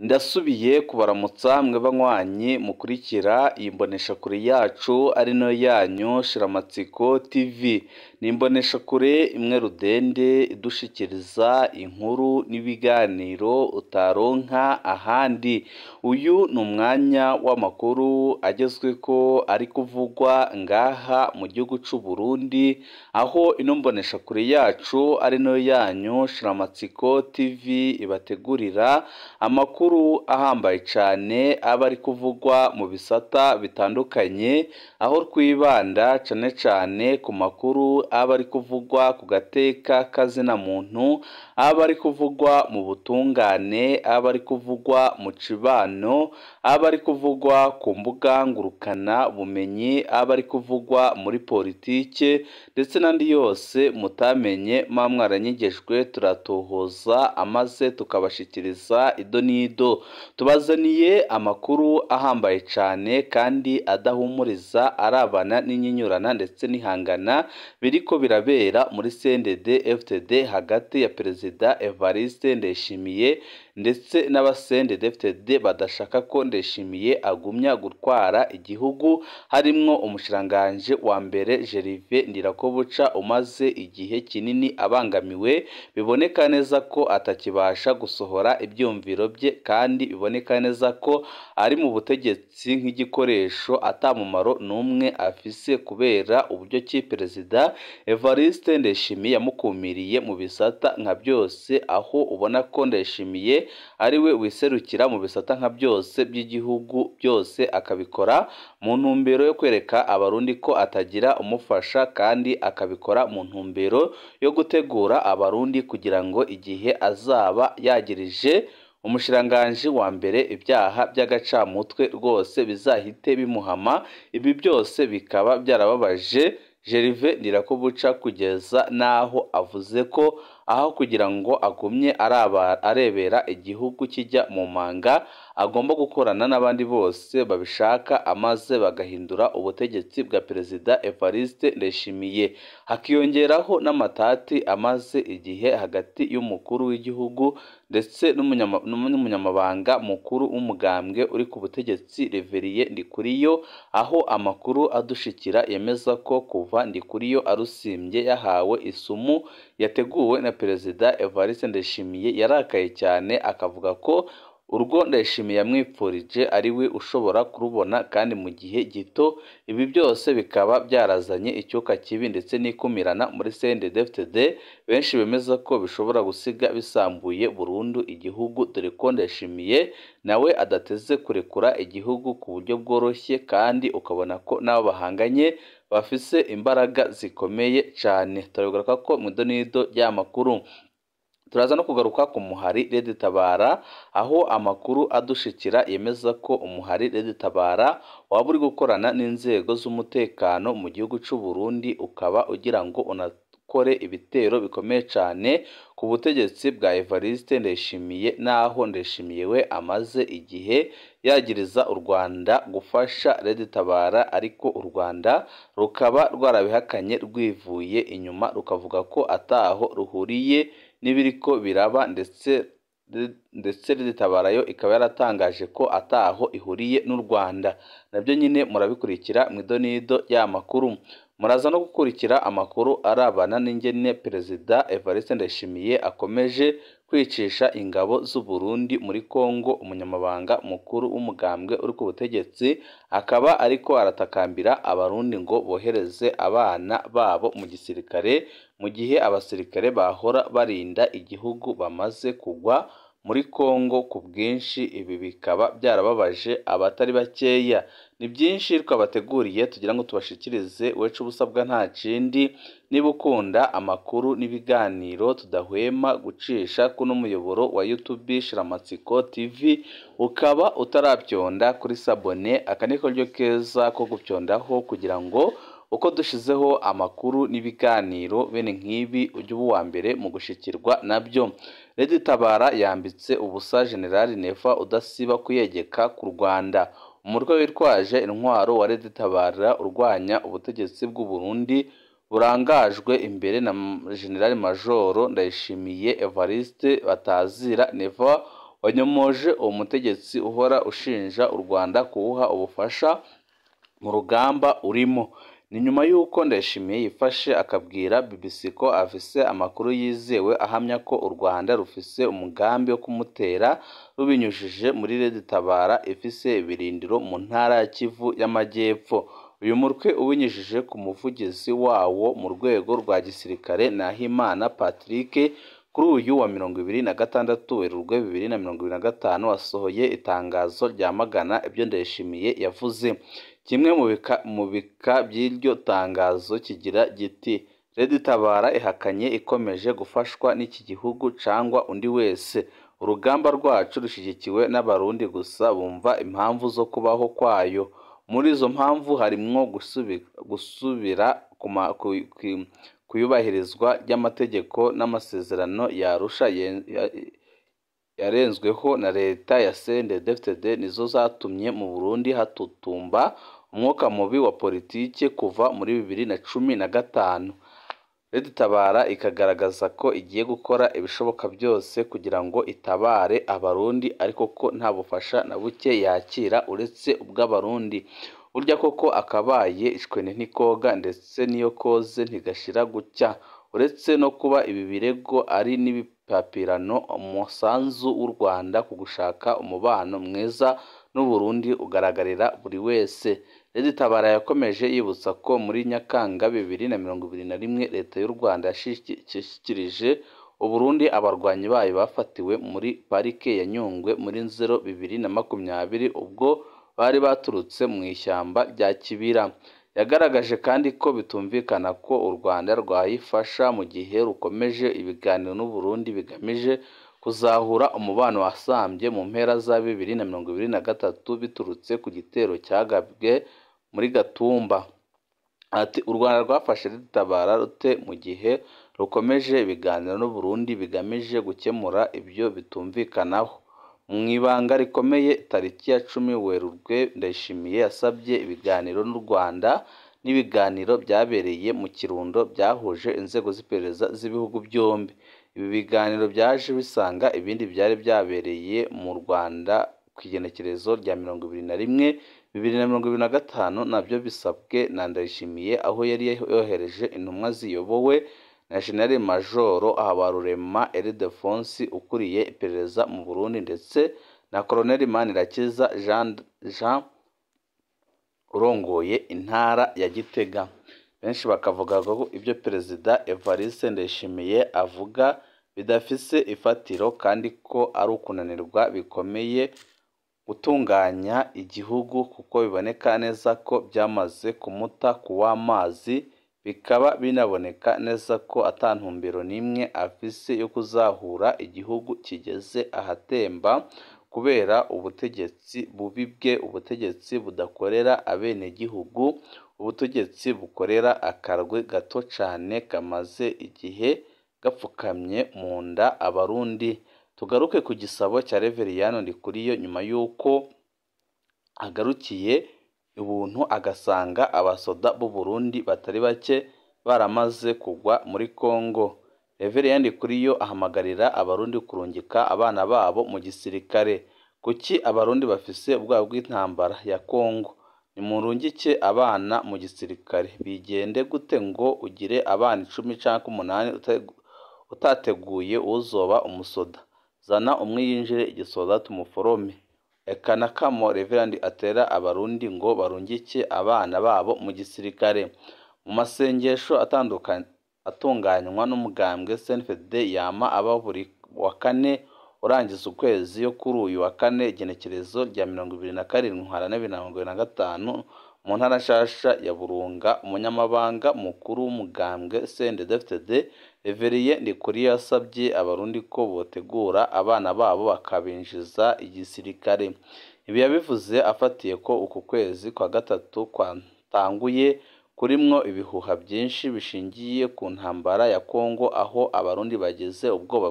Ndasubiye kubaramutsa mwe banywanyi mukurikira iyi mboneshakure yacu ari nayo yanyu Shiramatsiko TV. Ni imboneshakure imwe rudende idushikiriza inkuru n'ibiganiro utaronka ahandi. Uyu ni umwanya w'amakuru agezweko ari kuvugwa ngaha mu gihugu c'u Burundi, aho ino mboneshakure yacu ari nayo yanyu Shiramatsiko TV ibategurira amakuru ahambaye cane aba ari kuvugwa mu bisata bitandukanye, aho twibanda cane cane ku makuru aba ari kuvugwa ku gateka kazina muntu, aba ari kuvugwa mu butungane, aba ari kuvugwa mu cibano, aba ari kuvugwa ku mbuga ngurukana bumenyi, aba ari kuvugwa muri politike ndetse n'andi yose mutamenye muba mwaranyigejwe, turatohoza amaze tukabashikiriza ido n'ido. Tubazaniye amakuru ahambaye cane kandi adahumuriza, arabana n'inyinyurana ndetse n'ihangana biriko birabera muri CNDD FDD hagati ya Perezida Evariste Ndayishimiye ndetse n'aba CNDD FDD badashaka ko Ndayishimiye agumya gutwara igihugu, harimwo umushiranganje wa mbere Gervais Ndirakobuca umaze igihe kinini abangamiwe, biboneka neza ko atakibasha gusohora ibyumviro bye kandi biboneka neza ko ari mu butegetsi nk'igikoresho atamumaro n'umwe afise, kubera uburyo ki Perezida Evariste Ndayishimiye yamukumiriye mu bisata nka byose, aho ubona ko Ndayishimiye ari we wiserukira mu bisata nka byose by'igihugu byose, akabikora mu ntumbero yo kwereka abarundi ko atagira umufasha, kandi akabikora mu ntumbero yo gutegura abarundi kugira ngo igihe azaba yagirije umushiranganje wa mbere ibyaha by'agacamutwe rwose bizahite bimuhama. Ibi byose bikaba byarababaje Gervais Ndirakobuca kugeza n'aho avuze ko aho kugira ngo agumye arebera igihugu kijya mu manga, agomba gukorana n'abandi bose babishaka amaze bagahindura ubutegetsi bwa Perezida Evariste Ndayishimiye. Hakiyongeraho n'amatati amaze igihe hagati y'umukuru w'igihugu ndetse n'umunyamabanga mukuru w'umugambwe uri ku butegetsi Reverien Ndikuriyo, aho amakuru adushikira yemeza ko kuva Ndikuriyo arusimbye yahawe isumu yateguwe na Perezida Evariste Ndayishimiye yarakaye cyane, akavuga ko urwo Ndayishimiye yamwipfurije ari we ushobora kurubona kandi mu gihe gito. Ibi byose bikaba byarazanye icyuka kibi ndetse n'ikumirana muri CNDD-FDD, benshi bemeza ko bishobora gusiga bisambuye burundu igihugu, dore ko Ndayishimiye nawe adateze kurekura igihugu ku buryo bworoshye, kandi ukabona ko n'abo bahanganye bafise imbaraga zikomeye cyane. Turabigaruka ko mu idonido ry'amakuru. Turaza no kugaruka ku muhari Red Tabara, aho amakuru adushikira yemeza ko umuhari Red Tabara waba uri gukorana n'inzego z'umutekano mu gihugu c'u Burundi, ukaba ugira ngo unakore ibitero bikomeye cyane ku butegetsi bwa Evariste Ndayishimiye, naho Ndayishimiye we amaze igihe yagiriza u Rwanda gufasha Red Tabara, ariko u Rwanda rukaba rwarabihakanye rwivuye inyuma, rukavuga ko ataho ruhuriye n'ibiriko biraba, ndetse Red Tabara yo ikaba yaratangaje ko ataho ihuriye n'u Rwanda. Nabyo nyine murabikurikira mu idonido y'amakuru. Muraza no gukurikira amakuru arabana n'ingene Perezida Evariste Ndayishimiye akomeje kwicisha ingabo z'u Burundi muri Kongo. Umunyamabanga mukuru w'umugambwe uri ku butegetsi akaba ariko aratakambira abarundi ngo bohereze abana babo mu gisirikare, mu gihe abasirikare bahora barinda igihugu bamaze kugwa muri Kongo ku bwinshi. Ibi bikaba byarababaje abatari bakeya. Ni byinshi twabateguriye tugira ngo tubashikirize, wecu ubusabwa nta kindi. Niba ukunda amakuru n'ibiganiro tudahwema gucisha kuno muyoboro wa YouTube Shiramatsiko TV, ukaba utarabyonda kuri sabone, aka ni karyo keza ko gupyondaho kugira ngo uko dushizeho amakuru n'ibiganiro bene nk'ibi ujye uba uwa mbere mu gushikirwa nabyo. Red Tabara yambitse ubusa General Neva udasiba kuyegeka ku Rwanda. Umutwe witwaje intwaro wa Red Tabara urwanya ubutegetsi bw'u Burundi burangajwe imbere na General Major Ndayishimiye Evariste batazira Neva Wanyomoje uwo mutegetsi uhora ushinja u Rwanda kuwuha ubufasha mu rugamba urimo. Ni nyuma y'uko Ndayishimiye yifashe akabwira BBC ko afise amakuru yizewe ahamya ko u Rwanda rufise umugambi wo kumutera rubinyujije muri Red Tabara ifise ibirindiro mu ntara ya Kivu y'Amajyepfo. Uyu mutwe ubinyujije ku muvugizi wawo mu rwego rwa gisirikare Nahimana Patrick, kuri uyu wa 26 Werurwe 2025 wasohoye itangazo ryamagana ibyo Ndayishimiye yavuze. Kimwe mu bika by'iryo tangazo kigira giti: Red Tabara ihakanye ikomeje gufashwa n'iki gihugu cangwa undi wese. Urugamba rwacu rushigikiwe n'Abarundi gusa bumva impamvu zo kubaho kwayo. Muri izo mpamvu harimwo gusubira kuyubahirizwa ry'amategeko n'amasezerano ya Arusha yarenzweho na leta ya CNDD-FDD, nizo zatumye mu Burundi hatutumba umwuka mubi wa politike kuva muri 2015. Red Tabara ikagaragaza ko igiye gukora ibishoboka byose kugira ngo itabare Abarundi, ariko ko nta bufasha na buke yakira uretse ubw'Abarundi. Burya koko akabaye icwende ntikoga, ndetse n'iyo koze ntigashira gucya. Uretse no kuba ibi birego ari n'ibipapirano, umusanzu w'u Rwanda ku gushaka umubano mwiza n'u Burundi ugaragarira buri wese. Red Tabara yakomeje yibutsa ko muri Nyakanga 2021 leta y'u Rwanda yashikirije Uburundi abarwanyi bayo bafatiwe muri parike ya Nyungwe muri Nzero 2020 ubwo bari baturutse mu ishyamba rya Kibira. Yagaragaje kandi ko bitumvikana ko u Rwanda rwayifasha mu gihe rukomeje ibiganiro n'u Burundi bigamije kuzahura umubano wasambye mu mpera za 2023 biturutse ku gitero cyagabwe muri Gatumba. Ati: u Rwanda rwafashe Red Tabara rute mu gihe rukomeje ibiganiro n'u Burundi bigamije gukemura ibyo bitumvikanaho? Mu ibanga rikomeye tariki ya 10 Werurwe Ndayishimiye yasabye ibiganiro n'u Rwanda, n'ibiganiro byabereye mu Kirundo byahuje inzego z'iperereza z'ibihugu byombi. Ibi biganiro byaje bisanga ibindi byari byabereye mu Rwanda ku igenekerezo rya 21 2025, nabyo bisabwe na Ndayishimiye, aho yari yohereje intumwa ziyobowe na General Majoro Habarurema Ildephonse ukuriye iperereza mu Burundi, ndetse na Colonel Manirakiza Jean urongoye intara ya Gitega. Benshi bakavuga ko ibyo Perezida Evariste Ndayishimiye avuga bidafise ifatiro, kandi ko ari ukunanirwa bikomeye gutunganya igihugu, kuko biboneka neza ko byamaze kumuta kuw'amazi, bikaba binaboneka neza ko ata ntumbero n'imwe afise yo kuzahura igihugu kigeze ahatemba kubera ubutegetsi bubi bwe, ubutegetsi budakorera abenegihugu, ubutegetsi bukorera akarwi gato cane kamaze igihe gapfukamye mu nda Abarundi. Tugaruke ku gisabo cya Reveriyano Ndikuriyo nyuma y'uko agarukiye ubuntu agasanga abasoda b'u Burundi batari bake baramaze kugwa muri Kongo. Reveriyano Ndikuriyo ahamagarira Abarundi kurungika abana babo mu gisirikare. Kuki Abarundi bafise ubwoba bw'intambara ya Kongo? Nimurungike abana mu gisirikare. Bigende gute ngo ugire abana 10 canke 8 utateguye uzoba umusoda? Zana umwe yinjire igisoda tumuforome. Eka na kamo Reverend atera Abarundi ngo barungike abana babo mu gisirikare. Mu masengesho atandukanye atunganywa n'umugambwe CNFD yama aba buri wa kane urangiza ukwezi, yo kuri uyu wa kane igenekerezo rya 27 Ntwarante 2025 mu ntara nshasha ya Burunga, umunyamabanga mukuru w'umugambwe CNDD-FDD Reverien Ndikuriyo yasabye Abarundi ko botegura abana babo bakabinjiza igisirikare. Ibi yabivuze afatiye ko uku kwezi kwa gatatu kwatanguye kurimwo ibihuha byinshi bishingiye ku ntambara ya Kongo, aho Abarundi bageze ubwoba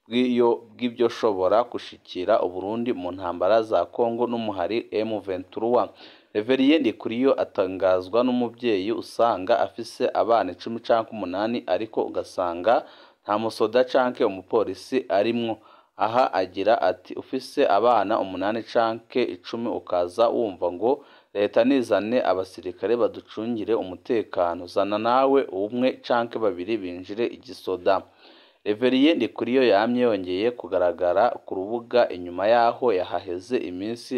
bw'ibyoshobora gushikira Uburundi mu ntambara za Kongo n'umuhari M23. Reverien Ndikuriyo atangazwa n'umubyeyi usanga afise abana 10 canke 8, ariko ugasanga nta musoda canke umupolisi arimwo. Aha agira ati ufise abana 8 canke 10 ukaza wumva ngo leta nizane abasirikare baducungire umutekano, zana nawe umwe canke babiri binjire igisoda. Reverien Ndikuriyo yamye yongeye kugaragara ku rubuga inyuma yaho yahaheze iminsi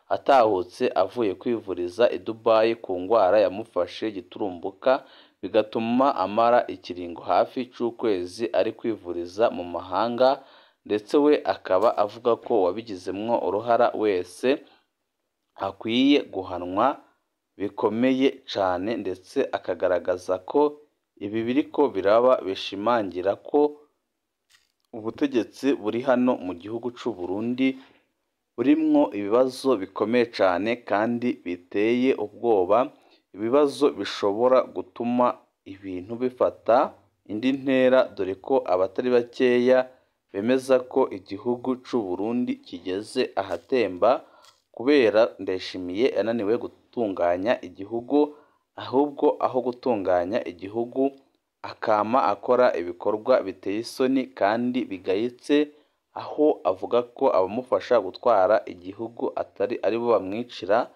atahutse avuye kwivuriza i Dubai ku ngwara yamufashe giturumbuka, bigatuma amara ikiringo hafi c'ukwezi ari kwivuriza mu mahanga, ndetse we akaba avuga ko uwabigizemwo uruhara wese akwiye guhanwa bikomeye cane, ndetse akagaragaza ko ibi biriko biraba bishimangira ko ubutegetsi buri hano mu gihugu c'u Burundi burimwo ibibazo bikomeye cane kandi biteye ubwoba, ibibazo bishobora gutuma ibintu bifata indi ntera, dore ko abatari bakeya bemeza ko igihugu c'u Burundi kigeze ahatemba kubera Ndayishimiye yananiwe gutunganya igihugu, ahubwo aho gutunganya igihugu akama akora ibikorwa biteye isoni kandi bigayitse, aho avuga ko abamufasha gutwara igihugu atari aribo bamwicira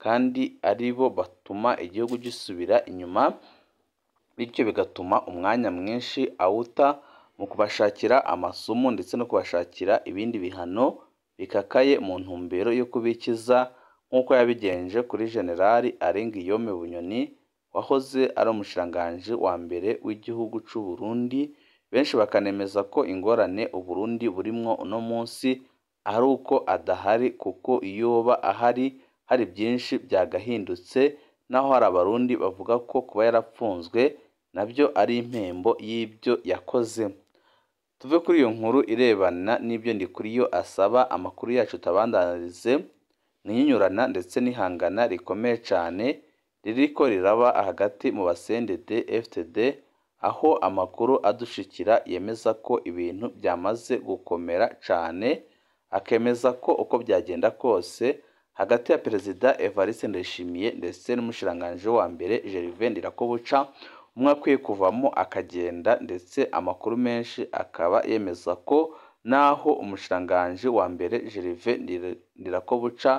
kandi aribo batuma igihugu gisubira inyuma, bityo bigatuma umwanya mwinshi awuta mu kubashakira amasomo ndetse no kubashakira ibindi bihano bikakaye mu ntumbero yo kubikiza, nk'uko yabigenje kuri Generali Alain Guillaume Bunyoni wahoze ari umushikiranganji wa mbere w'igihugu c'u Burundi. Benshi bakanemeza ko ingorane Uburundi burimwo uno munsi ari uko adahari, kuko iyoba ahari hari byinshi byagahindutse, naho hari abarundi bavuga ko kuba yarapfunzwe nabyo ari impembo y'ibyo yakoze. Tuve kuri iyo nkuru irebana n'ibyo Ndikuriyo asaba, amakuru yacu tabandanirize mwinyinyurana ndetse n'ihangana rikomeye cane ririko riraba hagati mu basendede FTD, aho amakuru adushikira yemeza ko ibintu byamaze gukomera cane, akemeza ko uko byagenda kose hagati ya Perezida Evariste Ndayishimiye ndetse n'umushikiranganji wa mbere Gervais Ndirakobuca umwe akwiye kuvamo akagenda, ndetse amakuru menshi akaba yemeza ko naho umushikiranganji wa mbere Gervais Ndirakobuca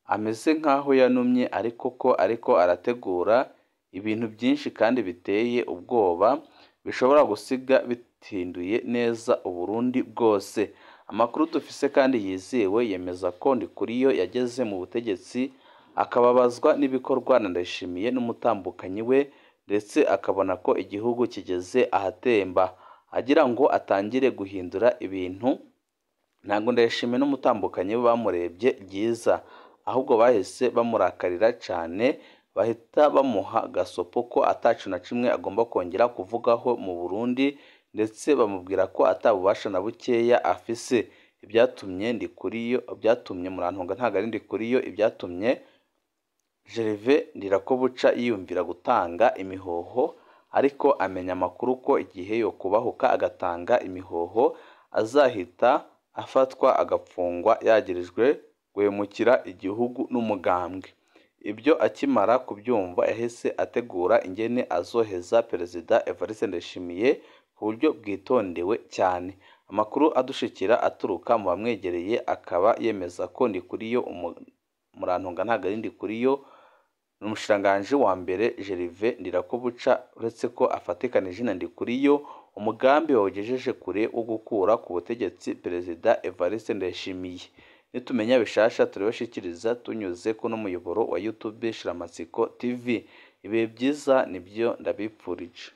ameze nk'aho yanumye, ariko ko ariko arategura ibintu byinshi kandi biteye ubwoba bishobora gusiga bitinduye neza Uburundi bwose. Amakuru dufise kandi yizewe yemeza ko Ndikuriyo yageze mu butegetsi akababazwa n'ibikorwa na Ndayishimiye n'umutambukanyi we, ndetse akabona ko igihugu kigeze ahatemba, agira ngo atangire guhindura ibintu. Ntabwo Ndayishimiye n'umutambukanyi we bamurebye byiza, ahubwo bahise bamurakarira cane, bahita bamuha gasopo ko atacu na kimwe agomba kongera kuvugaho mu Burundi, ndetse bamubwira ko atabubasha na bukeya afise. Ibyatumye Ndikuriyo, ibyatumye Murantunga ntabwo ari Ndikuriyo, ibyatumye Gervais Ndirakobuca yiyumvira gutanga imihoho, ariko amenya amakuru ko igihe yokubahuka agatanga imihoho azahita afatwa agafungwa yagirijwe guhemukira igihugu n'umugambwe. Ibyo akimara kubyumva yahise ategura ingene azoheza Perezida Evariste Ndayishimiye ku buryo bwitondewe cyane. Amakuru adushikira aturuka mu bamwegereye akaba yemeza ko Ndikuriyo Murantunga ntabwo ari Ndikuriyo, umushikiranganji wa mbere Gervais Ndirakobuca, uretse ko afatikanije na Ndikuriyo umugambi bawugejeje kure wo gukura ku butegetsi Perezida Evariste Ndayishimiye. Nitumenya bishasha turabashikiriza tunyuze kuno muyoboro wa YouTube Shiramatsiko TV. Ibihe byiza nibyo ndabipfurije.